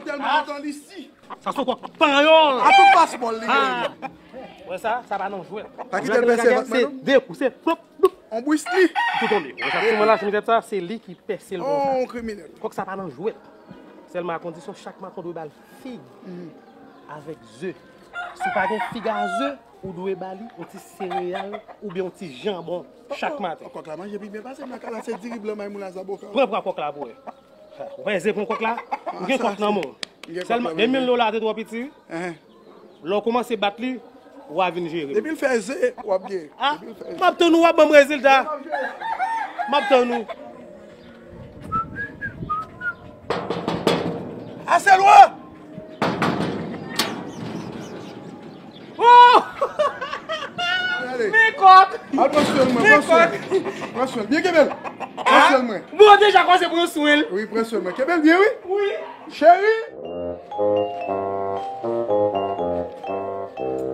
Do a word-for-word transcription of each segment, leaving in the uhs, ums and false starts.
Tèlman lontan li si. Sa se kòk panyòl. A tout pasbòl li genyen. Wè sa, sa pa nan jwèt. Pa kite l pèse vant mwen non. Se de kou, se plop, plop. On bwis li. Tou tonbe. Wè sa, si mwen lage tèt sa, se li ki pèse l konsa. On kriminèl. Kòk sa pa nan jwèt. Sèlman a kondisyon chak maten w dwe ba l fig avèk ze. Si w pa gen fig a ze, ou dwe ba li yon ti sereyal oubyen yon ti janbon chak maten. Kòk la manje pi byen pase m nan kay la, se diri blan may moun la zaboka. Pran pwa kòk la pou wè. Ou pa eze pran kòk la? Ou gen kòk nan men w. Sèlman de mil dola te twò piti wi. Lè w kòmanse bat li, w a vin jere. Depi l fè ze, w ap gen. Ah, m ap tann ou, w ap ban m rezilta. M ap tann ou. Ase lwen! Oh! Men kòk! Al pran swen mwen, pran swen. Pran swen. Byen kenbe l. Pran swen mwen. Bon, deja kòmanse pran swen l. Wi, pran swen mwen. Kenbe l byen, wi. Wi. Cheri.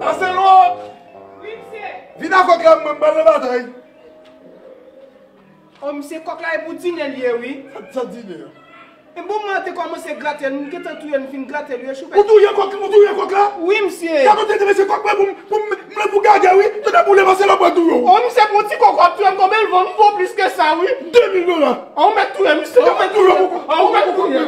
Ase lwen! Wi, misye. Vin ak kòk la, mwen, m pral nan batay. Oh, misye, kòk la e pou dine l ye, wi. Sa, sa dine a? E bon, mwen te kòmanse grate l, m gentan touye l, m fin grate l, wi, e chou. Ou touye kòk, ou touye kòk la? Wi, misye. Gade kote te mesye kòk mwen pou m, pou m, m lè pou gade, wi. Tande boule pase lòt bò touye w. Oh, misye, pou ti kòk w ap touye m, konbyen l vo? M vo plis ke sa, wi. De mil dola. Oh, ou mèt touye, misye. Ou mèt touye. Oh, ou mèt touye.